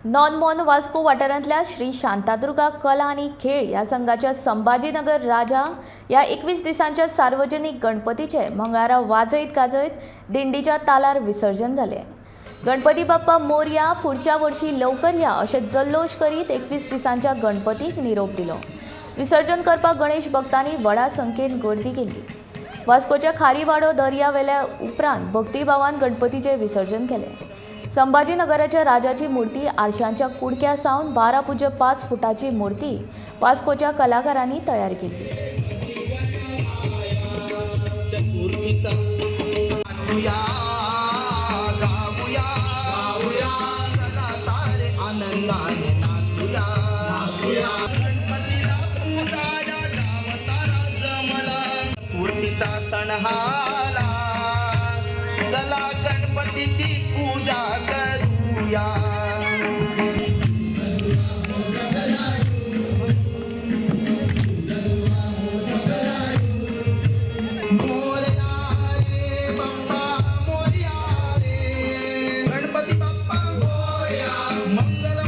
नॉनमॉन वास्को वाठारांतल्या श्री शांतादुर्गा कला आनी खेळ ह्या संघाच्या संभाजीनगर राजा ह्या 21 दिसांच्या सार्वजनिक गणपतीचे मंगळारा वाजयत गाजयत दिंडीच्या तालार विसर्जन जालें. गणपती बाप्पा मोरया, पुढच्या वर्षी लवकर या अशें जल्लोश करीत 21 दिसांच्या गणपतीक निरोप दिलो. विसर्जन करपाक गणेश भक्तांनी व्हडा संख्येन गर्दी केल्ली. वास्कोच्या खारीवाडो दर्या वेल्या उपरांत भक्तिभावान गणपतीचें विसर्जन केलें. संभाजीनगराच्या राजाची मूर्ती आरशांच्या कुडक्या सावन 12.5 फुटाची मूर्ती वास्कोच्या कलाकारांनी तयार केली. चतुर्थीचा नाचूया, गाऊया, गाऊया, चला सारे आनंदाने नाचूया, नाचूया. गणपतीला पूजाया गाव सारा जमला. चतुर्थीचा सण आला, चला गणपतीची पूजा करूया. मोरया रे बाप्पा मोरया रे, गणपती बाप्पा मोरया, मंगल